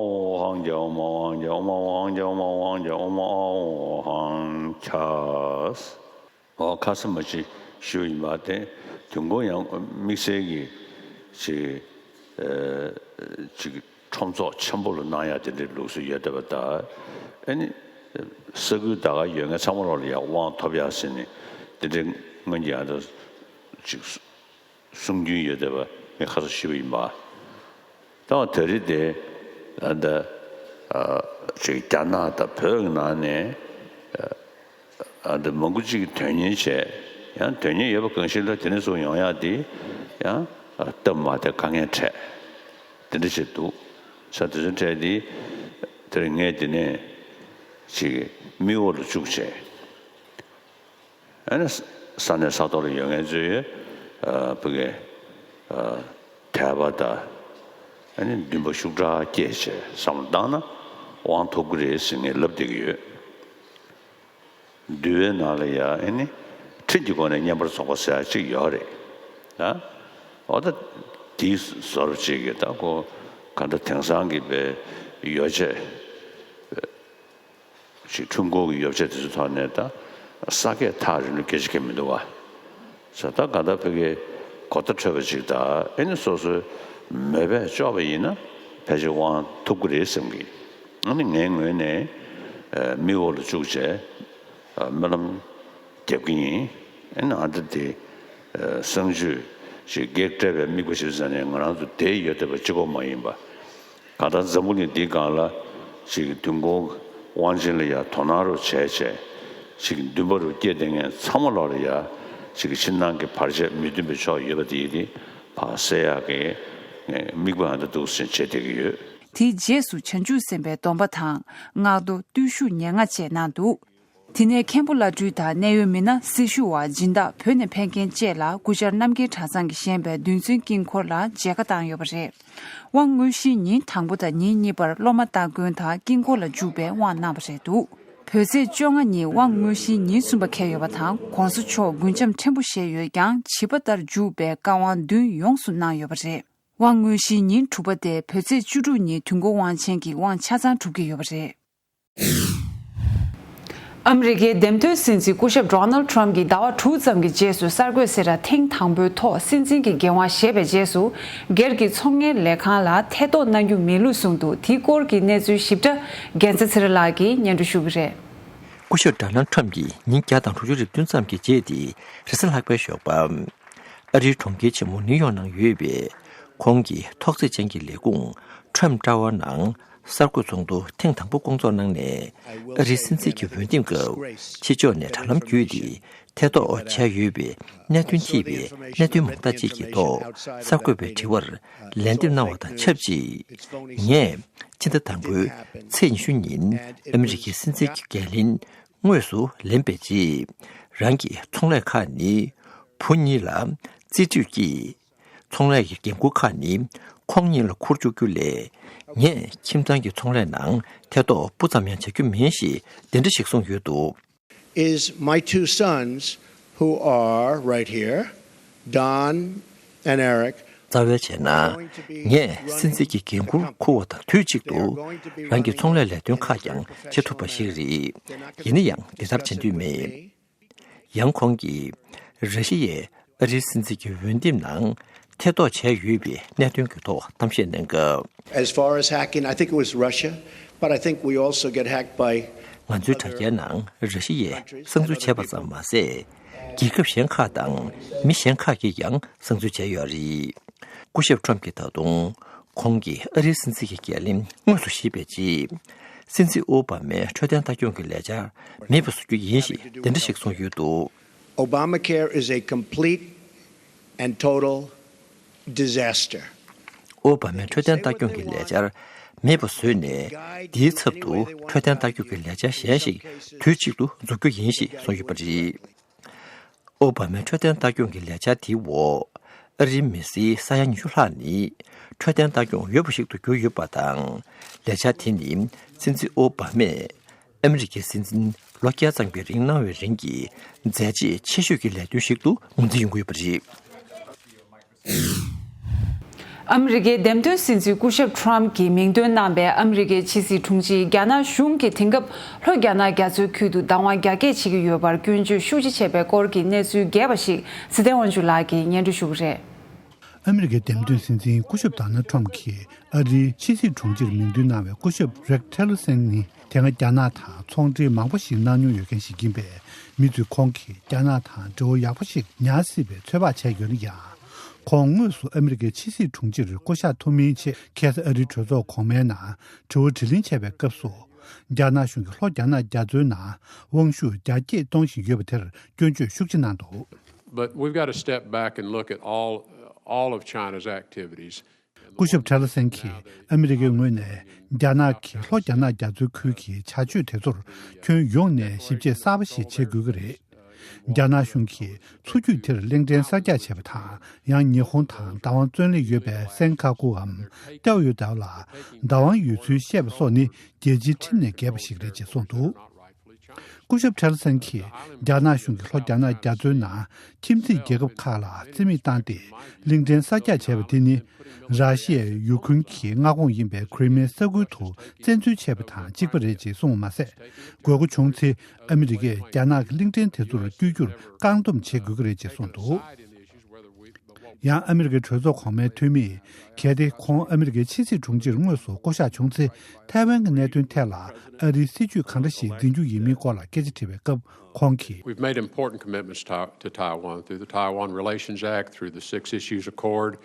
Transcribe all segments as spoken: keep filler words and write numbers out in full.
ཨོ་ཧང་ཇ། ཨོ་མ་ཨོ་ཧང་ཇ། ཨོ་མ་ཨོ་ཧང་ཇ། ཨོ་མ་ཨོ་ཧང་ཇ། ཨོ་མ་ཨོ་ཧང་ཇ། ཨོ་ཧང་ཇ། ཨོ་ཁ་ས་མ་ཅི་ཞུ་ཡིན་པ་དེ། དུས་འཁོར་ཡང་དམིགས་བསལ་གྱི་ཅིག་ཨ་ཅིག་ཁྲོམ་ཚོགས་ཆེན་པོ་ལ་གནང་ཡ་དེ་འདྲའི་ལུགས་སྲོལ་ཡོད་བསྡད་པ་དང་། ཨ་ནི་ས་ཁུལ་ད་ག་ཡོད་མཁན་ཚང་མ་ལོག་ལ་ཡ་དབང་ཐོབ་ཡ་ཟེར་ནས་དེ་འདྲའི་སྔོན་གྱི་ཡང་ད་ཅིག་གསུང་རྒྱུན་ཡོད་བསྡད་པ་ངས་ཁ་སང་ཞུས་པ་ཡིན་པ། ད་ད་རེས་དེ་ཨ་ད་ཨ་ཅིག་རྒྱ་ནག་དང་བོད་ཀྱི་ནང་ནས་ཨ་ད་མང་པོ་ཅིག་གིས་དོན་གཉེར་བྱས། ཡང་དོན་གཉེར་ཡོད་པ་གང་ཞིག་ལ་དེ་ནས་བཟུང་ཡོང་ཡག་དེ་ཡང་སྟབས་མ་བདེ་དཀའ་ངལ་འཕྲད། དེ་འདྲ་ཞིག་འདུག་ས། དེ་ཚོའི་གྲས་དེ་དེར་ངས་དེ་ནས་ཅིག་མིག་འོག་ལ་བཅུག་བྱས། ཨ་ནི་ས་གནས་ས་ཐོག་ལ་ཡོད་མཁན་ཚོས་ཨ་ཕ་གི་ཨ་དད་པ་དང་ཨ་ནི་འདུན་པ་ཤུགས་དྲག་སྐྱེས་བྱས་བསམ་བློ་བཏང་ན་དབང་ཐོབ་ཀྱི་རེད་ཟེར་ངས་ལབ་བསྡད་ཀྱི་ཡོད། འདུལ་བའི་ནང་ལ་ཡང་ཨ་ནི་ཁྲིམས་ཀྱི་སྒོ་ནས་བསྙེན་པར་རྫོགས་པ་ཟེར་ཡ་གཅིག་ཡོད་རེད། ཨ་འོ་ད་དེའི་བཟོ་འདྲ་ཅིག་གིས་ད་ཁོ་ག་འདྲ་དེང་སང་གི་པའི་ཡོ་བྱད་ཅིག་ཁྲོམ་སྐོར་གྱི་ཡོ་བྱད་དེ་ཚོའི་ཐོག་ནས་ད་ས་ཀས་ཐག་རིང་ལ་སྐད་ཆ་གང་མི་འདུག་བ། ས་ད་ག་ད་ཕ་གི་གོ་བརྡ་འཕྲོད་པ་ཅིག་དང་། ཨ་ནི་སོ་སོའི་མོས་པས་ལྕོགས་པ་ཡིན་ན་ཕལ་ཆེར་དབང་ཐོབ་ཀྱི་རེད་བསམ་གི། ཨ་ནི་ངའི་ངོས་ནས་ཨ་མིག་འོག་ལ་བཅུག་བྱས་ཨ་སྨོན་ལམ་རྒྱབ་ཀྱི་ཡིན། ཨ་ནི་ཨ་ད་དེ་ཨ་གསང་སྤྱོད་ཅིག་བགེགས་བསྐྲད་པའི་དམིགས་པ་ཞིག་བཟུང་ནས་ང་རང་ཚོ་བསྡད་ཡོད་བསྡད་པ་གཅིག་པོ་མ་ཡིན་པ། གང་ལྟར་འཛམ་བུ་གླིང་འདིའི་སྒང་ལ་ཅིག་དུས་འཁོར་དབང་ཆེན་ལ་ཡང་དོ་སྣང་རུ་བྱས་བྱས། ཅིག་འདུན་པ་རུ་སྐྱེས་བསྡད་མཁན་ཚང་མ་ལོག་ལ་ཡང་ཅིག་ཕྱི་ནང་གི་བར་ཆད་མི་མཐུན་པའི་ཕྱོགས་ཡོད་པ་དེ་ཡིན་དེ་ཕར་སེལ་ཡག་གི་ངས་དམིགས་པ་ཨ་འདྲ་འདུག་ཟེར་བྱས་བསྡད་ཀྱི་ཡོད། དེའི་རྗེས་སུ་བྱང་ཆུབ་སེམས་དཔའི་སྡོམ་པ་དང་། སྔགས་བཟློག་བརྟུལ་ཞུགས་ཉེར་ལྔ་བཅས་གནང་འདུག་དེ་ནས་མཁན་པོ་བླ་སྤྲུལ་དང་གནད་ཡོད་མི་སྣ་སྲི་ཞུ་བ་སྦྱིན་བདག་བོད་ནས་ཕེབས་མཁན་བཅས་ལ་སྐུ་བཅར་རྣམ་རྒྱལ་གྲྭ་ཚང་གིས་བཞེངས་པའི་རྡུལ་ཚོན་དཀྱིལ་འཁོར་ལ་མཇལ་ཁ་བཏང་ཡོད་པ་རེད། དབང་དངོས་གཞིའི་ཉིན་དང་པོ་དང་ཉིན་གཉིས་པར་སློབ་མ་སྟ་གོན་དང་དཀྱིལ་འཁོར་ལ་འཇུག་པའི་དབང་གནང་བ་རེད་འདུག་བོད་ཚེས་བཅོ་ལྔ་ཉིན་དབང་དངོས་གཞིའི་ཉིན་གསུམ་པ་འཁེལ་ཡོད་པ་དང་། ༸གོང་ས་མཆོག་མགུལ་ཆམ་ཕྲན་བུ་བཞེས་ཡོད་ཀྱང་། བྱིས་པ་ལྟར་འཇུག་པའི་བཀའ་དབང་བདུན་ཡོངས་སུ་གནང་ཡོད་པ་རེད། དབང་དངོས་གཞིའི་ཉིན་དྲུག་པ་སྟེ་བོད་ཚེས་བཅུ་དྲུག་ཉིན་དུས་འཁོར་དབང་ཆེན་གྱི་དབང་ཆ་ཚང་གྲུབ་ཀྱི་ཡོད་པ་རེད། ཨ་མི་རི་ཀའི་འདེམས་ཐོན་སྲིད་འཛིན་སྐུ་ཞབས་ཌོ་ནལ་ཊམ་གྱིས་ཟླ་བ་དྲུག་ཙམ་གྱི་རྗེས་སུ་གསར་འགོད་གསལ་བསྒྲགས་ཐེངས་དང་པོའི་ཐོག་སྲིད་འཛིན་གྱི་འགན་དབང་བཞེས་པའི་རྗེས་སུ། སྒེར་གྱི་ཚོང་གཉེར་ལས་ཁང་ལ་ཐེ་གཏོགས་གནང་རྒྱུ་མིན་ལུགས་གསུངས་འདུག་དེའི་སྐོར་གྱི་གནས་ཚུལ་ཞིབ་ཕྲ་རྒྱལ་མཚན་ཚེ་རིང་ལགས་ཀྱིས་སྙན་སྒྲོན་ཞུ་གི་རེད། སྐུ་ཞབས་ཌོ་ནལ་ཊམ་གྱིས་ཉིན་བརྒྱ་དང་དྲུག་ཅུ་རེ་བདུན་ཙམ་གྱི་རྗེས་ཏེ་རེས་གཟའ་ལྷག་པའི་ཞོགས་པ། ཨ་རིའི་གྲོང་ཁྱེར་ཆེན་མོ་ནིའུ་ཡོག་ནང་ཡོད་པའི་ཁོང་གི་ཐོག་བརྩེགས་ཅན་གྱི་ལས་ཁུངས་Trump Tower ནང་གསར་འགོད་ཚོགས་འདུ་ཐེངས་དང་པོ་སྐོང་ཚོགས་གནང་ནས། ཨ་རིའི་སྲིད་འཛིན་གྱི་འོས་འདེམས་སྐབས་ཕྱི་ཕྱོགས་ནས་དྲ་ལམ་བརྒྱུད་དེ་ཐེ་གཏོགས་བྱས་ཡོད་པའི་གནད་དོན་ཐེ་བའི་གནད་དོན་མང་དག་ཅིག་གི་ཐོག་གསར་འགོད་པའི་དྲི་བར་ལན་འདེབས་གནང་བ་དང་ཆབས་ཅིག་ངས་ཕྱི་ཟླ་དང་པོའི་ཚེས་ཉི་ཤུ་ཉིན་ཨ་མི་རི་ཀའི་སྲིད་འཛིན་གྱི་འགན་ལེན་དངོས་སུ་ལེན་པའི་རྗེས། རང་གི་ཚོང་ལས་ཁག་ནི་བུ་གཉིས་ལ་རྩིས་སྤྲོད་ཀྱིས། ཚོང་ལས་ཀྱི་འགན་འཁུར་ཁག་ནི་ཁོང་གཉིས་ལ་འཁུར་བཅུག་རྒྱུ་ལས། ངས་ཁྱིམ་ཚང་གི་ཚོང་ལས་ནང་ཐེ་གཏོགས་སྤུ་ཙམ་ཡང་བྱ་རྒྱུ་མིན་ཞེས་འདི་འདྲ་ཞིག་གསུངས་ཡོད་འདུག Is my two sons, who are right here, Don and Eric, རྩ་བའི་བྱས་ན། ངས་སྲིད་འཛིན་གྱི་འགན་འཁུར་འཁུར་བ་དང་དུས་གཅིག་ཏུ་རང་གི་ཚོང་ལས་ལས་དོན་ཁག་ཀྱང་བྱེད་ཐུབ་པ་ཞིག་རེད། ཡིན་ན་ཡང་འདི་ལྟར་བྱེད་འདོད་མེད། ཡང་ཁོང་གིས་ར་ཤི་ཡས་ཨ་རིའི་སྲིད་འཛིན་གྱི་འོས་འདེམས་ནང་ཐེ་གཏོགས་བྱས་ཡོད་པའི་གནད་དོན་གྱི་ཐོག་གཏམ་བཤད་གནང་སྐབས། As far as hacking, I think it was Russia, but I think we also get hacked by ང་ཚོའི་དྲ་རྒྱའི་ནང་ར་ཤི་ཡས་གསང་འཛུལ་བྱས་པ་ཙམ་མ་ཟད། རྒྱལ་ཁབ་གཞན་ཁག་དང་མི་གཞན་ཁག་གིས་ཀྱང་གསང་འཛུལ་བྱས་ཡོད་རེད། སྐུ་ཞབས་ཊམ་གྱིས་ད་དུང་ཁོང་གིས་ཨ་རིའི་སྲིད་འཛིན་གྱི་འགན་ལེན་དངོས་སུ་བཞེས་པའི་རྗེས། སྲིད་འཛིན་ཨོ་བྷ་མའི་འཕྲོད་བསྟེན་ལྟ་སྐྱོང་གི་ལས་འཆར་མེད་པ་བཟོ་རྒྱུ་ཡིན་ཞེས་དེ་འདྲ་ཞིག་གསུངས་ཡོད་འདུག Obamacare is a complete and total disaster. ཨོ་བྷ་མའི་འཕྲོད་བསྟེན་ལྟ་སྐྱོང་གི་ལས་འཆར་མེད་པ་བཟོས་ནས། དེའི་ཚབ་ཏུ་འཕྲོད་བསྟེན་ལྟ་སྐྱོང་གི་ལས་འཆར་གཞན་ཞིག་དུས་གཅིག་ཏུ་འཛུགས་རྒྱུ་ཡིན་ཞེས་གསུངས་ཡོད་པ་རེད། ཨོ་བྷ་མའི་འཕྲོད་བསྟེན་ལྟ་སྐྱོང་གི་ལས་འཆར་དེའི་འོག་ཨ་རིའི་མི་སེར་ས་ཡ་ཉི་ཤུ་ལྷག་ནི་འཕྲོད་བསྟེན་ལྟ་སྐྱོང་ཡོད་པ་ཞིག་ཏུ་གྱུར་ཡོད་པ་དང་། ལས་འཆར་དེ་ནི་སྲིད་འཛིན་ཨོ་བྷ་མས་ཨ་མི་རི་ཀའི་སྲིད་འཛིན་ལོ་བརྒྱ་ཙམ་གྱི་རིང་གནང་བའི་རིང་གི་མཛད་རྗེས་ཆེ་ཤོས་ཀྱི་ལས་དོན་ཞིག་ཏུ་ངོས་འཛིན་ཡོང་གི་ཡོད་པ་རེད། ཨ་མི་རི་ཀའི་འདེམས་ཐོན་སྲིད་འཛིན་སྐུ་ཞབས་ཊམ་གྱིས་མིང་འདོན་གནང་པའི་ཨ་མི་རི་ཀའི་ཕྱི་སྲིད་དྲུང་ཆེ་རྒྱ་ནག་གཞུང་གིས་དེང་སྐབས་ལྷོ་རྒྱ་ནག་རྒྱ་མཚོའི་ཁུལ་དུ་བདག་དབང་རྒྱ་སྐྱེད་བྱེད་ཀྱི་ཡོད་པར་སྐྱོན་བརྗོད་ཤུགས་ཆེ་བྱས་པའི་སྐོར་གྱི་གནས་ཚུལ་རྒྱས་པ་ཞིག་ཚེ་བརྟན་དབང་ཕྱུག་ལགས་ཀྱིས་སྙན་སྒྲོན་ཞུ་གི་རེད། ཨ་མི་རི་ཀའི་འདེམས་ཐོན་སྲིད་འཛིན་སྐུ་ཞབས་ཌོ་ནལ་ཊམ་གྱིས་ཨ་རིའི་ཕྱི་སྲིད་དྲུང་ཆེར་མིང་འདོན་གནང་བའི་སྐུ་ཞབས་རེག་ཊེ་ལར་སན་ནི། དེ་སྔ་རྒྱ་ནག་དང་ཚོང་འབྲེལ་མང་པོ་ཞིག་གནང་མྱོང་ཡོད་མཁན་ཞིག་ཡིན་པས། མི་ཚོས་ཁོང་གིས་རྒྱ་ནག་དང་འབྲེལ་བ་ཡག་པོ་ཞིག་ཉར་སྲིད་པའི་ཚོད་དཔག་བྱས་ཡོད་ན་ཡང་། ཁོང་དངོས་སུ་ཨ་མི་རི་ཀའི་ཕྱི་སྲིད་དྲུང་ཆེར་བསྐོ་གཞག་ཐུབ་མིན་ཆེད། ཁ་སང་ཨ་རིའི་གྲོས་ཚོགས་གོང་མའི་ནང་དྲི་བ་དྲིས་ལན་བྱས་པའི་སྐབས་སུ། རྒྱ་ནག་གཞུང་གིས་ལྷོ་རྒྱ་ནག་རྒྱ་མཚོའི་ནང་དབང་ཤུགས་རྒྱ་སྐྱེད་གཏོང་བཞིན་ཡོད་པ་དེར་སྐྱོན་བརྗོད་ཤུགས་ཆེ་གནང་འདུག But we've got to step back and look at all, all of China's activities. སྐུ་ཞབས་ཊེ་ལར་སན་གྱིས་ཨ་མི་རི་ཀའི་ངོས་ནས་རྒྱ་ནག་གིས་ལྷོ་རྒྱ་ནག་རྒྱ་མཚོའི་ཁུལ་གྱི་བྱ་སྤྱོད་དེ་ཚོར་ཁྱོན་ཡོངས་ནས་ཞིབ་དཔྱད་གསར་པ་ཞིག་བྱེད་དགོས་ཀྱི་རེད། རྒྱ་ནག་གཞུང་གིས་མཚོ་རྒྱུད་དེར་གླིང་ཕྲན་གསར་རྒྱག་བྱས་པ་དང་། ཡང་ཉི་ཧོང་དང་བདག་དབང་བརྩོན་ལེན་ཡོད་པའི་སན་ཁ་ཀུའམ་ཏའོ་ཡོ་ཏའོ་ལ་བདག་དབང་ཡོད་ཚུལ་བཤད་པ་སོགས་ནི་རྒྱལ་སྤྱིའི་ཁྲིམས་ནས་འགལ་བ་ཞིག་རེད་ཅེས་གསུངས་འདུག་སྐུ་ཞབས་ཊེ་ལར་སན་གྱིས་རྒྱ་ནག་གཞུང་གིས་ལྷོ་རྒྱ་ནག་རྒྱ་མཚོའི་ནང་ཁྱིམ་མཚེས་རྒྱལ་ཁབ་ཁག་ལ་རྩིས་མེད་བཏང་སྟེ་གླིང་ཕྲན་གསར་རྒྱག་བྱས་པ་དེ་ནི། ར་ཤི་ཡས་ཡུ་ཁུན་གྱི་མངའ་ཁོངས་ཡིན་པའི་ཁི་རི་མེ་ས་ཁུལ་དུ་བཙན་འཛུལ་བྱས་པ་དང་གཅིག་པ་རེད་ཅེས་གསུངས་པ་མ་ཟད། དགོས་མཁོ་བྱུང་ཚེ་ཨ་མི་རི་ཀས་རྒྱ་ནག་གི་གླིང་ཕྲན་དེ་ཚོར་བསྐྱོད་རྒྱུར་བཀག་སྡོམ་བྱེད་དགོས་ཀྱི་རེད་ཅེས་གསུངས་འདུག་ཡང་ཨ་མི་རི་ཀའི་གྲོས་ཚོགས་གོང་མའི་འཐུས་མིས། གལ་ཏེ་ཁོང་ཨ་མི་རི་ཀའི་ཕྱི་སྲིད་དྲུང་ཆེར་དངོས་སུ་བསྐོ་གཞག་བྱུང་ཚེ། ཐའེ་ཝན་གྱི་གནད་དོན་ཐད་ལ་ཨ་རིའི་སྲིད་ཇུས་གང་འདྲ་ཞིག་འཛིན་རྒྱུ་ཡིན་མིན་སྐོར་ལ་སྐད་ཆ་དྲིས་པའི་སྐབས་ཁོང་གིས། We've made important commitments to, to Taiwan through the Taiwan Relations Act, through the Six Issues Accord.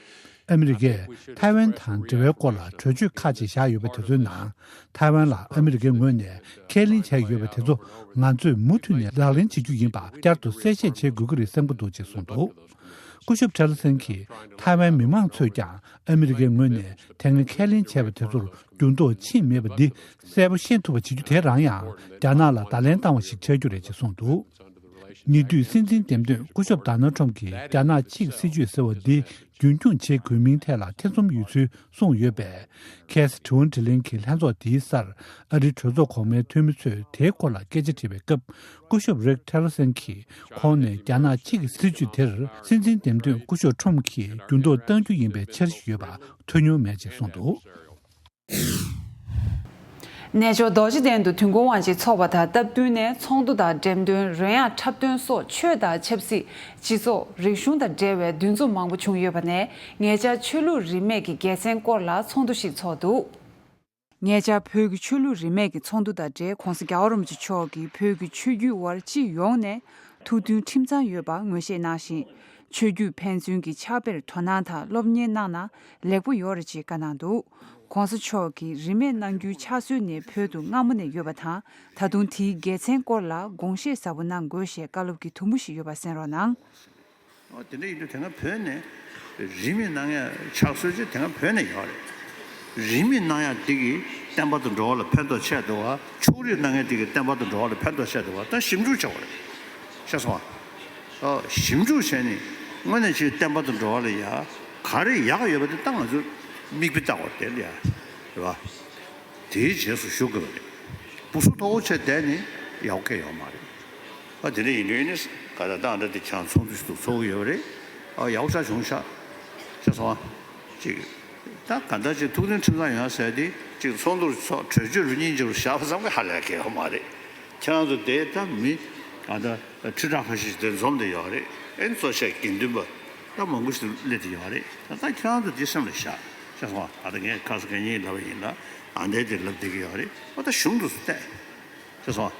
ཨ་མི་རི་ཀས་ཐའེ་ཝན་དང་འབྲེལ་བའི་སྐོར་ལ་གྲོས་ཆོད་ཁག་ཅིག་བཞག་ཡོད་པ་དེ་ཚོའི་ནང་། ཐའེ་ཝན་ལ་ཨ་མི་རི་ཀའི་ངོས་ནས་ཁས་ལེན་བྱས་ཡོད་པ་དེ་ཚོ་ང་ཚོས་མུ་མཐུད་ནས་ལག་ལེན་བྱེད་རྒྱུ་ཡིན་པ་བསྐྱར་དུ་གསལ་བཤད་བྱེད་དགོས་ཀྱི་རེད་བསམ་གྱི་འདུག་ཅེས་གསུངས་འདུག་སྐུ་ཞབས་ཊེ་ལར་སན་གྱིས་ཐའེ་ཝན་མི་མང་ཚོས་ཀྱང་ཨ་མི་རི་ཀའི་ངོས་ནས་དེ་སྔ་ཁས་ལེན་བྱས་པ་དེ་ཚོར་འགྱུར་ལྡོག་ཕྱིན་མེད་པ་འདི་གསལ་པོ་ཤེས་ཐུབ་པ་བྱེད་རྒྱུ་དེ་རང་ཡང་རྒྱ་ནག་ལ་བརྡ་ལན་བཏང་བ་ཞིག་ཆགས་རྒྱུ་རེད་ཅེས་གསུངས་འདུག་ཉེ་དུས་སྲིད་འཛིན་འདེམས་ཐོན་སྐུ་ཞབས་ཌོ་ནལ་ཊམ་གྱིས་རྒྱ་ནག་གཅིག་སྲིད་ཇུས་ཟེར་བ་འདི་རྒྱུན་འཁྱོངས་བྱེད་དགོས་མིན་ཐད་ལ་ཐེ་ཚོམ་ཡོད་ཚུལ་གསུངས་ཡོད་པས། ཁ་སང་དྲི་བ་དྲིས་ལན་གྱི་ལྷན་ཚོགས་འདིའི་སར་ཨ་རིའི་གྲོས་ཚོགས་གོང་མའི་འཐུས་མི་ཚོས་དེའི་སྐོར་ལ་སྐད་ཆ་དྲིས་པའི་སྐབས། སྐུ་ཞབས་རེག་ཊེ་ལར་སན་གྱིས་ཁོང་ནས་རྒྱ་ནག་གཅིག་གི་སྲིད་ཇུས་དེར་སྲིད་འཛིན་འདེམས་ཐོན་སྐུ་ཞབས་ཊམ་གྱིས་འགྱུར་ལྡོག་གཏང་རྒྱུ་ཡིན་པའི་འཆར་གཞི་ཡོད་པ་ཐོས་མྱོང་མེད་ཅེས་གསུངས་འདུག་གནས་མཆོག་རྡོ་རྗེ་གདན་དུ་དུས་འཁོར་དབང་ཆེན་ཚོགས་པ་དང་སྟབས་བསྟུན་ནས་ཚོགས་འདུ་དང་འགྲེམས་སྟོན། རོལ་དབྱངས་འཁྲབ་སྟོན་སོགས་ཆོས་དང་ཆབ་སྲིད། སྤྱི་ཚོགས། རིག་གཞུང་དང་འབྲེལ་བའི་འདུ་འཛོམས་མང་པོ་བྱུང་ཡོད་པ་ནས། ངེད་ཅག་ཆོས་ལུགས་རིས་མེད་ཀྱི་དགེ་མཚན་སྐོར་ལ་ཚོགས་འདུ་ཞིག་ཚོགས་འདུག་ངེད་ཅག་བོད་ཀྱི་ཆོས་ལུགས་རིས་མེད་ཀྱི་ཚོགས་འདུ་དང་འབྲེལ་༧གོང་ས་༧རྒྱལ་བ་རིན་པོ་ཆེ་མཆོག་གིས་བོད་ཀྱི་ཆོས་བརྒྱུད་དབར་སྤྱི་ཡོངས་ནས་ཐུགས་མཐུན་ཁྲིམས་གཙང་ཡོད་པ་ངོས་བཞེས་གནང་ཞིང་། ཆོས་བརྒྱུད་ཕན་ཚུན་གྱི་ཕྱག་དཔེར་དོ་སྣང་དང་སློབ་གཉེར་གནང་ན་ལེགས་པོ་ཡོད་རེད་ཅེས་བཀའ་གནང་འདུག ༧གོང་ས་མཆོག་གིས་རིས་མེད་གནང་རྒྱུའི་ཕྱག་སྲོལ་ནི་བོད་དུ་སྔ་མོ་ནས་ཡོད་པ་དང་། ད་དུང་དེའི་དགེ་མཚན་སྐོར་ལ་དགོངས་བཞེས་ཟབ་པོ་གནང་དགོས་ཞེས་བཀའ་སློབ་ཀྱི་དུམ་བུ་ཞིག་ཡོད་པ་གསན་རོགས་གནང་། ཨོ། དེ་འདྲ་ཡིན་དུས་དེ་སྔ་བོད་ནས་རིས་མེད་གནང་ཡ་ཕྱག་སྲོལ་ཅིག་དེ་སྔ་བོད་ནས་ཡོད་རེད། རིས་མེད་གནང་ཡ་དེ་གིས་བསྟན་པ་དང་འགྲོ་བ་ལ་ཕན་ཐོགས་ཆེ་འདུག་བ། ཕྱོགས་རིས་གནང་ཡ་དེ་གིས་བསྟན་པ་དང་འགྲོ་བ་ལ་ཕན་ཐོགས་ཆེ་འདུག་བ། ད་ཞིབ་འཇུག་བྱ་བ་རེད། ཤེས་སོང་བ། ཨོ། ཞིབ་འཇུག་བྱས་ནས་དངོས་གནས་ཅིག་བསྟན་པ་དང་འགྲོ་བ་ལ་ཡ་ག་རེ་ཡག་ཡོད་པ་དེ་ད་ང་ཚོས་མིག་དཔེ་བལྟ་བར་དེ་ལ་ཡ་རེད་བ། དེའི་རྗེས་སུ་ཞུགས་དགོས་པ་རེད། སྤུ་སུ་མཐོ་བོ་བྱས་བསྡད་ནས་ཡག་གི་ཡོད་མ་རེད། ཨ། དེ་འདྲ་ཡིན་དུས་ནི་ག་ད་ལྟ་འདྲ་དེ་ཁྱེད་རང་ཚོགས་འདུ་ཞིག་ཏུ་ཚོགས་ཀྱི་ཡོད་རེད། ཨ། ཡག་པོ་ཆགས་བྱུང་ཤག་ཤེས་སོང་ཨ། ཅིག་ད་ག་ད་ཅིག་ཐུགས་མཐུན་ཁྲིམས་གཙང་ཡོང་ཟེར་དེ་ཅིག་ཚོགས་འདུར་ཚོགས་གྲོས་ཆོད་རུ་སྙིང་རྗེ་རུ་བཞག་པ་ཙམ་གྱིས་ཧ་ལས་ཀྱི་ཡོད་མ་རེད། ཁྱེད་རང་ཚོ་དེ་ད་མི་ཨ་ད་ཁྲི་ཕྲག་ཁ་ཤས་ཤིག་དེ་འཛོམས་བསྡད་ཡོད་རེད། ཨེ་གཙོ་ཆེ་དགེ་འདུན་པ་ད་མང་པོ་ཞིག་སླེབས་བསྡད་ཡོད་རེད། ད་ད་ཁྱེད་རང་ཚོ་དེ་སེམས་ལ་བཞག་ཤེས་སོང་ཨ། ད་ངས་ཁ་སང་ག་ཉིན་ལབ་པ་ཡིན་ལ། ཨ། འདྲ་དེ་ལབ་བསྡད་ཀྱི་ཡོད་རེད། ཨོ། ད་གཞུང་དུ་བལྟས། ཤེས་སོང་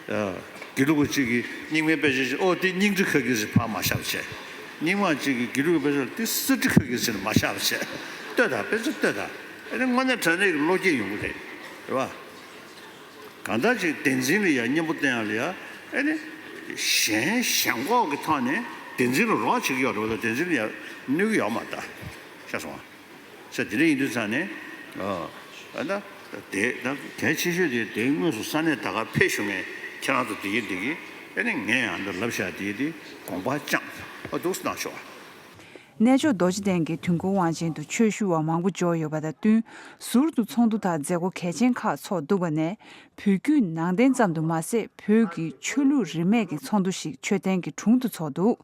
ཨ། དགེ་ལུགས་པ་གཅིག་གིས་རྙིང་མའི་དཔེ་ཆ་ཞིག་ཨོ་དེ་རྙིང་ཁྲི་ཁ་གིས་ཕར་མ་བཞག་བྱས། རྙིང་མ་གཅིག་གིས་དགེ་ལུགས་པའི་དཔེ་ཆ་ལ་དེ་གསེར་ཁྲི་ཁ་གིས་མ་བཞག་བྱས། ལྟོས་དང་། དཔེ་ཆ་ལྟོས་དང་། ཨ་ནི་དངོས་གནས་དྲང་གནས་ཀྱི་བློ་སྐྱེད་ཡོང་གི་རེད། རེད་བ། གང་ལྟར་ཅིག་བདེན་འཛིན་ལ་ཡ་གཉེན་པོ་བསྟེན་ཡ་ལ་ཡ། ཨ་ནི་གཞན་ཞེན་ཁོག་གི་ཐོག་ནས་བདེན་འཛིན་ལ་རོགས་བྱེད་ཀྱི་ཡོད་རེད་བ། བདེན་འཛིན་ལ་ཡ་གནོད་ཀྱི་ཡོད་མ་རེད་ད། ཤེས་སོང་ཨ། ས་དེ་འདྲ་ཡིན་དུས་ཙང་ནས། ཨ། ཨ་ད། དེ་ད་གལ་ཆེ་ཤོས་དེ་དེ་དངོས་སུ་ས་གནས་ད་ག་ཕེབས་བཞུགས་མཁན་ཁྱེད་རང་ཚོ་བདེ་སྐྱིད་བདེ་སྐྱིད། ཨ་ནི་ངས་ཡང་འདི་ལབ་བཞག་དེ་དེ་དགོངས་པ་བཅངས། ཨ། འདུག་སེ་གནང་ཤོག་ཨ། གནས་མཆོག་རྡོ་རྗེ་གདན་གྱི་དུས་འཁོར་དབང་ཆེན་དུ་ཆོས་ཞུ་བ་མང་པོ་འབྱོར་ཡོད་པ་དང་བསྟུན། ཟུར་དུ་ཚོགས་འདུ་དང་མཛད་སྒོ་གལ་ཆེན་ཁག་ཚོགས་འདུག་པ་ནས། བོད་བརྒྱུད་ནང་བསྟན་ཙམ་དུ་མ་ཟད། བོད་ཀྱི་ཆོས་ལུགས་རིས་མེད་ཀྱི་ཚོགས་འདུ་ཞིག་མཆོད་རྟེན་གྱི་དྲུང་དུ་ཚོགས་འདུག་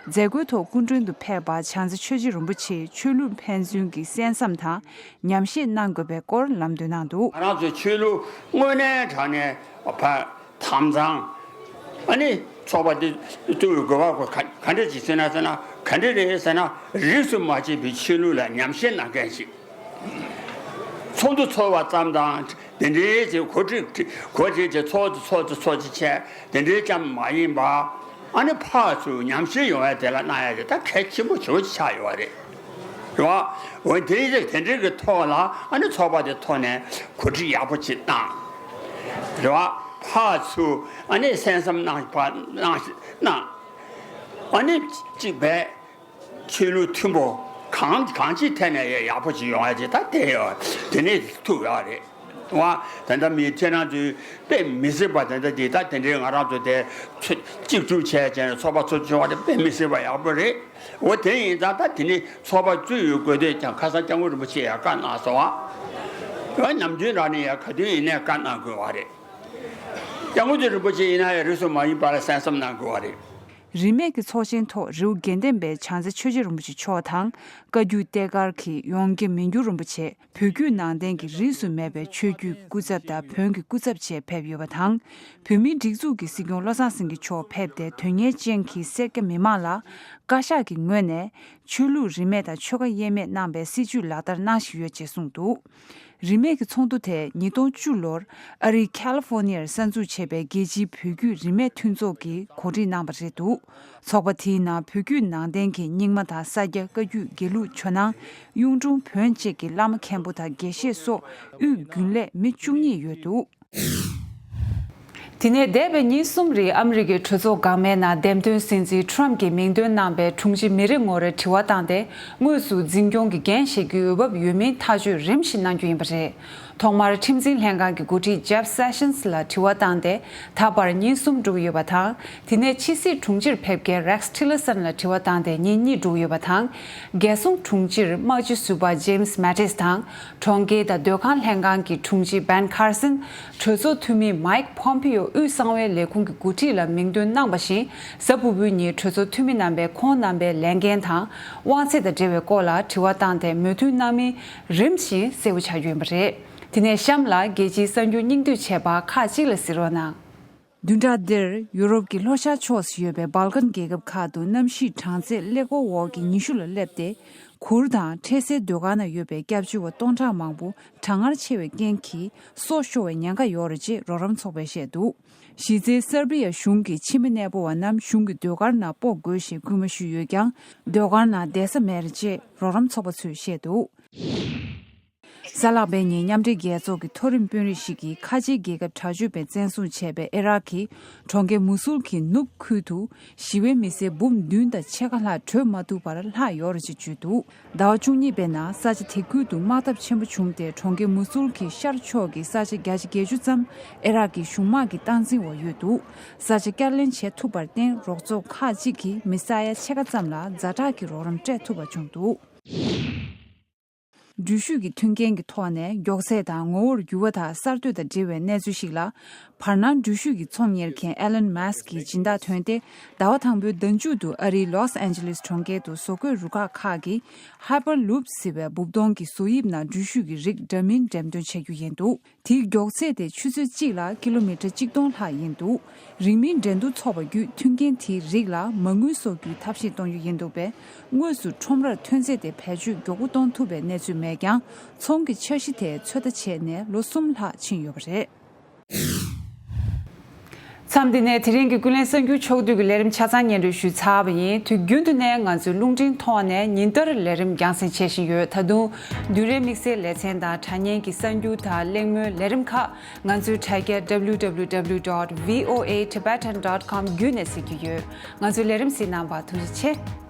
མཛད་སྒོའི་ཐོག་སྐུ་མགྲོན་དུ་ཕེབས་པ་བྱང་རྩེ་ཆོས་རྗེ་རིན་པོ་ཆེས་ཆོས་ལུགས་ཕན་ཚུན་གྱི་གསན་བསམ་དང་ཉམས་བཞེས་གནང་དགོས་པའི་སྐོར་ལམ་སྟོན་གནང་འདུག་ང་རང་ཚོའི་ཆོས་ལུགས་དངོས་གནས་དྲང་གནས་ཕར་དམ་གཙང་། ཨ་ནི་ཚོགས་པ་འདི་བཙུགས་པའི་དགོས་པ་ག་ག་འདྲ་ཅིག་ཟེར་ན་ཟེར་ན། ག་འདྲ་རེད་ཟེར་ན། རིས་སུ་མ་ཆད་པའི་ཆོས་ལུགས་ལ་ཉམས་བཞེས་གནང་མཁན་ཞིག་ཚོགས་འདུ་ཚོགས་པ་ཙམ་དང་། དེ་འདྲའི་ཅིག་གོ་སྒྲིག་གོ་སྒྲིག་ཅིག་ཚོགས་འདུ་ཚོགས་འདུ་ཚོགས་ཅིག་བྱས། དེ་འདྲའི་ཙམ་མ་ཡིན་པ། ཨ་ནི་ཕར་ཚུར་ཉམས་ཞིབ་ཡོང་ཡ་དེ་ལ་གནང་ཡ་དེ་ད་གལ་ཆེན་པོ་ཞེ་པོ་ཅིག་ཆགས་ཡོད་པ་རེད། རེད་བ། འོན་དེ་ཡིན་ཙང་དེ་འདྲའི་གི་ཐོག་ལ་ཨ་ནི་ཚོགས་པ་དེ་ཐོག་ནས་གོ་སྒྲིག་ཡག་པོ་ཅིག་གནང་། རེད་བ། ཕར་ཚུར་ཨ་ནི་གསན་བསམ་གནང་བ་གནང་གནང་། ཨ་ནི་གཅིག་བས། ཆོས་ལུགས་མཐུན་པོ་གང་གང་ཅིའི་ཐད་ནས་ཡང་ཡག་པོ་ཅིག་ཡོང་ཡ་ཅིག་ད་དེ་ཡོད་དེ་ནས་ཐུག་ཡོད་རེད་བ། ད་ལྟ་མི་ཁྱེད་རང་ཚོས་དཔེ་མི་སྲིད་པ་ད་ལྟ་འདི་ད་དེ་འདྲའི་ང་རང་ཚོ་དེ་ཚོ་གཅིག་སྒྲིལ་བྱས་བྱས་ནས་ཚོགས་པ་ཚུགས་བྱུང་བ་དེ་དཔེ་མི་སྲིད་པ་ཡག་པོ་རེད། འོ་དེ་ཡིན་ཙང་ད་དེ་ནས་ཚོགས་པ་བཙུགས་ཡོད་དགོས་དུས་ཀྱང་ཁ་སང་སྐྱབས་མགོན་རིན་པོ་ཆེ་ཡང་བཀའ་གནང་སོང་བ། ནམ་རྒྱུན་རང་ནས་ཡང་ག་དུས་ཡིན་ནའི་བཀའ་གནང་དགོས་བ་རེད། སྐྱབས་མགོན་རིན་པོ་ཆེ་ཡིན་ན་ཡང་རིས་སུ་མ་ཡིན་པ་ལ་གསན་བསམ་གནང་དགོས་བ་རེད། རིས་མེད་ཀྱི་ཚོགས་ཆེན་ཐོག་རི་བོ་དགེ་ལྡན་པའི་བྱང་རྩེ་ཆོས་རྗེ་རིན་པོ་ཆེ་མཆོག་དང་། བཀའ་བརྒྱུད་གཏེར་སྒར་གྱི་ཡོངས་དགེ་མི་འགྱུར་རིན་པོ་ཆེ། བོད་བརྒྱུད་ནང་བསྟན་གྱི་རིས་སུ་མེད་པའི་ཆོས་བརྒྱུད་སྐུ་ཚབ་དང་བོན་གྱི་སྐུ་ཚབ་བཅས་ཕེབས་ཡོད་པ་དང་། བོད་མིའི་སྒྲིག་འཛུགས་ཀྱི་སྲིད་སྐྱོང་བློ་བཟང་སེང་གེ་མཆོག་ཕེབས་ཏེ། དོན་གཉེར་ཅན་གྱི་སེར་སྐྱ་མི་མང་ལ་བཀའ་ཤག་གི་ངོས་ནས་ཆོས་ལུགས་རིས་མེད་དང་ཆོལ་ཁ་དབྱེ་མེད་གནང་པའི་སྲིད་བྱུས་ལག་བསྟར་གནང་བཞིན་ཡོད་ཅེས་གསུངས་འདུག་རིས་མེད་ཀྱི་ཚོགས་འདུ་དེ་ཉིས་སྟོང་བཅུ་ལོར་ཨ་རིའི་ཁ་ལི་ཧྥོ་ནི་ཡར་གསར་འཛུགས་བྱས་པའི་རྒྱལ་སྤྱིའི་བོད་བརྒྱུད་རིས་མེད་མཐུན་ཚོགས་ཀྱིས་གོ་སྒྲིག་གནང་བ་རེད་འདུག་ཚོགས་པ་དེའི་ནང་བོད་བརྒྱུད་ནང་བསྟན་གྱི་རྙིང་མ་དང་ས་སྐྱ་བཀའ་བརྒྱུད་དགེ་ལུགས་ཇོ་ནང་གཡུང་དྲུང་བོན་བཅས་ཀྱི་བླ་མ་མཁན་པོ་དང་དགེ་བཤེས་སོགས་དབུས་རྒྱུན་ལས་མི་བཅུ་གཉིས་ཡོད་འདུག་དེ་ནས་འདས་པའི་ཉིན་གསུམ་རིང་ཨ་མི་རི་ཀའི་གྲོས་ཚོགས་འགག་མའི་ནང་འདེམས་ཐོན་སྲིད་འཛིན་ཁྲོམ་གྱིས་མིང་འདོན་གནང་པའི་དྲུང་ཆེ་མི་རེ་ངོ་རེར་དྲི་བ་བཏང་སྟེ། དངོས་སུ་འཛིན་སྐྱོང་གི་འགན་བཞེས་རྒྱུའི་འོས་བབ་ཡོད་མིན་ཐག་གཅོད་རིམ་བཞིན་གནང་རྒྱུ་ཡིན་པ་རེད། ཐོག་མར་ཁྲིམས་འཛིན་ལྷན་ཁང་གི་འགོ་ཁྲིད་ཇེབ་སེ་ཤན་སི་ལ་དྲི་བ་བཏང་སྟེ། ད་བར་ཉིན་གསུམ་འགྲོ་གི་ཡོད་པ་དང་། དེ་ནས་ཕྱི་སྲིད་དྲུང་ཆེར་ཕེབས་མཁན་རེགས་ཊི་ལར་སན་ལ་དྲི་བ་བཏང་སྟེ་ཉིན་གཉིས་འགྲོ་གི་ཡོད་པ་དང་། རྒྱལ་སྲུང་དྲུང་ཆེར་དམག་སྤྱི་ཟུར་པ་ཇེམ་སི་མེ་ཏིས་དང་། གྲོང་ཁྱེར་དང་སྡོད་ཁང་ལྷན་ཁང་གི་དྲུང་ཆེ་བན་ཁར་སན། གྲོས་ཚོགས་འཐུས་མི་མའིག་ཕོམ་པིའོ་དབུས་གསང་བའི་ལས་ཁུངས་ཀྱི་འགོ་ཁྲིད་ལ་མིང་འདོན་གནང་བ་བཞིན། གཟའ་ཕུར་བུའི་ཉིན་གྲོས་ཚོགས་འཐུས་མི་རྣམ་པས་ཁོང་རྣམ་པའི་ལས་འགན་དང་། དབང་ཚད་དང་འབྲེལ་བའི་སྐོར་ལ་དྲི་བ་བཏང་སྟེ་མོས་མཐུན་གནང་མིན་རིམ་བཞིན་གསལ་པོ་ཆགས་རྒྱུ་ཡིན་པ་རེད། དེ་ནས་གཤམ་ལ་རྒྱལ་སྤྱིའི་གསར་འགྱུར་སྙིང་བསྡུས་བྱས་པ་ཁག་ཅིག་ལ་གཟིགས་རོགས་གནང་། བདུན་ཕྲག་འདིར་ཡུ་རོབ་ཀྱི་ལྷོ་ཤར་ཕྱོགས་སུ་ཡོད་པའི་སྦལ་ཀན་རྒྱལ་ཁབ་ཁག་ཏུ་གནམ་གཤིས་གྲང་ཚད་ཀླད་ཀོར་འོག་གི་ཉི་ཤུ་ལ་སླེབས་ཏེ། གུར་དང་འཕྲལ་སེལ་སྡོད་སྒར་ན་ཡོད་པའི་སྐྱབས་བཅོལ་བ་སྟོང་ཕྲག་མང་པོ་གྲང་ངར་ཆེ་བའི་རྐྱེན་གྱིས་སྲོག་ཤོར་བའི་ཉེན་ཁ་ཡོད་རེད་ཅེས་རོགས་རམ་ཚོགས་པས་བཤད་འདུག་གཞི་རྩའི་སར་བི་ཡ་གཞུང་གིས་ཕྱི་མི་གནས་སྤོ་བ་རྣམས་གཞུང་གི་སྡོད་སྒར་ནང་སྤོ་དགོས་ཞེས་སྐུལ་མ་ཞུས་ཡོད་ཀྱང་། སྡོད་སྒར་ནང་བསྡད་ས་མེད་རེད་ཅེས་རོགས་རམ་ཚོགས་པ་ཚོས་བཤད་འདུག་གཟའ་ལྷག་པའི་ཉིན་མཉམ་འབྲེལ་རྒྱལ་ཚོགས་ཀྱི་མཐོ་རིམ་དཔོན་རིགས་ཤིག་གིས་ཁ་ཆེའི་རྒྱལ་ཁབ་དྲག་སྤྱོད་པས་བཙན་བཟུང་བྱས་པའི་ཨེ་རག་གི་གྲོང་ཁྱེར་མུ་སུལ་གྱི་ནུབ་ཁུལ་དུ་ཞི་བའི་མི་སེར་འབུམ་བདུན་དང་ཕྱེད་ཀ་ལྷག་བྲོས་མ་ཐུབ་པར་ལྷག་ཡོད་རེད་ཅེས་བརྗོད་འདུག་ཟླ་བ་བཅུ་གཉིས་པའི་ནང་ས་ཆ་དེ་ཁུལ་དུ་དམག་འཐབ་ཆེན་པོ་བྱུང་སྟེ། གྲོང་ཁྱེར་མུ་སུལ་གྱི་ཤར་ཕྱོགས་ཀྱི་ས་ཆ་བརྒྱ་ཆ་བརྒྱད་ཅུ་ཙམ་ཨེ་རག་གི་གཞུང་དམག་གི་སྟངས་འཛིན་འོག་ཡོད་འདུག་ས་ཆ་བསྐྱར་ལེན་བྱེད་ཐུབ་པར་བརྟེན། རོགས་ཚོགས་ཁག་ཅིག་གིས་མི་ས་ཡ་ཕྱེད་ཀ་ཙམ་ལ་ཛ་དྲག་གི་རོགས་རམ་སྤྲད་ཐུབ་པ་བྱུང་འདུག་འགྲུལ་བཞུད་ཀྱི་མཐུན་རྐྱེན་གྱི་ཐོག་ནས་མགྱོགས་ཚད་དང་ངོ་བོར་འགྱུར་བ་དང་གསར་གཏོད་དང་འབྲེལ་བའི་གནས་ཚུལ་ཞིག་ལ། བར་སྣང་འགྲུལ་བཞུད་ཀྱི་ཚོང་གཉེར་མཁན་ཨེ་ལན་མཱ་སི་ཀྱི་སྦྱིན་བདག་ཐོན་ཏེ། ཟླ་བ་དང་པོའི་ཟླ་མཇུག་ཏུ་ཨ་རིའི་ལོས་ཨན་ཇེ་ལིས་གྲོང་ཁྱེར་དུ་བཟོ་བཀོད་རུ་ཁག་ཁག་གི་Hyperloop ཟེར་བའི་འབུབ་སྡོང་གི་བཟོ་དབྱིབས་ནང་འགྲུལ་བཞུད་ཀྱི་རིགས་འདྲ་མིན་འགྲེམས་སྟོན་བྱ་རྒྱུ་ཡིན་འདུག་དེའི་མགྱོགས་ཚད་དེ་ཆུ་ཚོད་གཅིག་ལ་ཀི་ལོ་མི་ཊར་གཅིག་སྟོང་ལྷག་ཡིན་འདུག་རིང་མིན་འགྲན་བསྡུར་ཚོགས་པ་བརྒྱུད་མཐུན་རྐྱེན་དེའི་རིགས་ལ་མ་དངུལ་གསོག་རྒྱུའི་ཐབས་ཤེས་གཏོང་རྒྱུ་ཡིན་འདུག་པས། དངོས་སུ་ཁྲོམ་རར་ཐོན་ཚད་དེ་བེད་སྤྱོད་མགྱོགས་པོ་གཏོང་ཐུབ་པའི་གནས་ཚུལ་མེད་ཀྱང་། ཚོང་གི་འཆར་གཞི་དེ་ཚོད་ལྟ་བྱས་ནས་ལོ་གསུམ་ལྷག་ཕྱིན་ཡོད་པ་རེད། མཚམས་འདི་ནས་དེ་རིང་གི་ཀུན་གླེང་གསར་འགྱུར་ཕྱོགས་བསྡུས་ཀྱི་ལས་རིམ་ཆ་ཚང་སྙན་སྒྲོན་ཞུས་ཚར་བ་ཡིན། དུས་རྒྱུན་དུ་ནས་ང་ཚོའི་རླུང་འཕྲིན་ཐོག་ནས་ཉིན་ལྟར་ལས་རིམ་རྒྱང་སྲིང་བྱེད་བཞིན་ཡོད། ད་དུང་བདུན་རེའི་དམིགས་བསལ་ལེ་ཚན་དང་དྲ་བརྙན་གྱི་གསར་འགྱུར་དང་གླེང་མོལ་ལས་རིམ་ཁག་ང་ཚོའི་དྲ་རྒྱ་W W W dot V O A Tibetan dot com བརྒྱུད་ནས་གཟིགས་རྒྱུ་ཡོད། ང་ཚོའི་ལས་རིམ་གཟིགས་གནང་བར་ཐུགས་རྗེ་ཆེ།